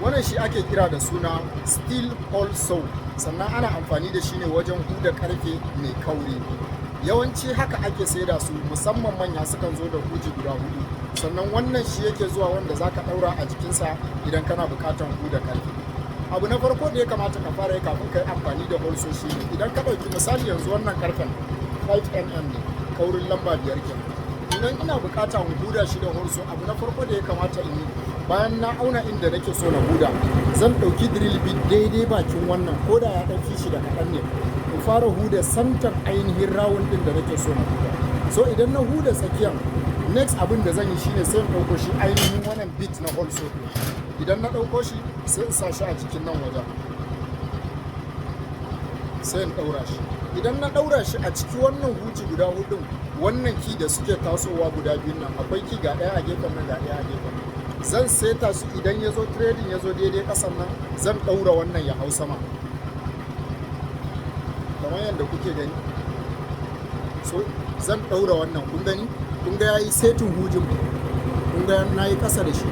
Wannan shi ake kira da suna steel hole saw. Sannan ana amfani da shi ne wajen huda karfe mai kauri. Yawanci haka ake saida su, musamman manya sukan zo da huji guda hudu. Sannan wannan shi yake zuwa wanda zaka daura a jikinsa idan kana bukatan huda karfe. Abu na farko da ya kamata ka fara yi kafin ka yi amfani da hole saw shi ne, idan ka ɗauki misali yanzu wannan karfen 5 mm ne, kaurin lamba 5 kenan. Idan ina bukata in huda shi da hole saw, abu na farko da ya kamata in yi, bayan na auna inda nake so na huda, zan ɗauki drill bit daidai bakin wannan, ko da ya ɗan fi shi da kaɗan ne, in fara huda santan ainihin round ɗin da nake so na huda. So idan na huda tsakiyan, next abin da zan yi shine sai in ɗauko shi ainihin wannan bit na hole saw ɗin. Idan na ɗauko shi, sai in sa shi a jikin nan wajen, sai in ɗaura shi. Idan na ɗaura shi a ciki, wannan huji guda hudun, wannan key da suke tasowa guda biyun nan, akwai key ga ɗaya a gefen nan, ga ɗaya a gefen nan, zan seta su. Idan ya zo threading, ya zo daidai ƙasan nan, zan ɗaura wannan ya hau sama kamar yadda kuke gani. So zan ɗaura wannan, kun gani, kun ga yayi setin hujin, kun ga na yi ƙasa da shi.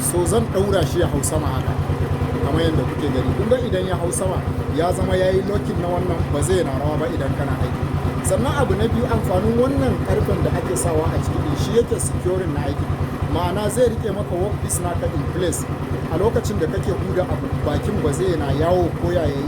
So zan ɗaura shi ya hau sama haka kamar yadda kuke gani. Kun ga idan ya hau sama, ya zama ya yi locking na wannan, ba zai na rawa ba idan kana aiki. Sannan abu na biyu, amfanin wannan karfen da ake sawa a ciki din, shi yake securing na aiki, ma'ana zai rike maka work piece naka in place a lokacin da kake huda abu. Bakin ba zai na yawo ko ya yi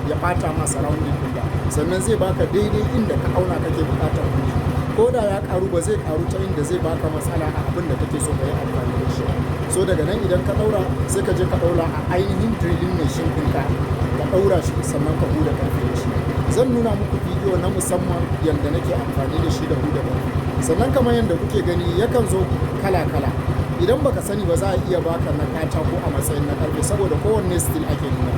ya bata ma surrounding din ba. Sannan zai baka daidai inda ka auna kake bukatar huji. Ko da ya karu, ba zai karu ta inda zai baka matsala a abin da kake so ka yi amfani da shi. So daga nan idan ka daura, sai ka je ka daura a ainihin drilling machine ɗinka, ka daura shi, sannan ka huda karfe da shi. Zan nuna muku bidiyo na musamman yadda nake amfani da shi da huda karfe. Sannan kamar yadda kuke gani, yakan zo kala kala. Idan baka sani ba, za a iya baka na katako a matsayin na karfe, saboda kowanne steel ake nuna,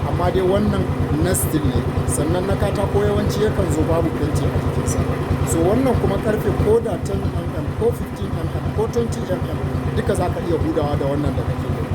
amma dai wannan na steel ne. Sannan na katako yawanci yakan zo babu fenti a jikinsa. So wannan kuma karfe, ko da 10 mm ko 15 mm ko 20 mm, duka za ka iya hudawa da wannan da kake gani.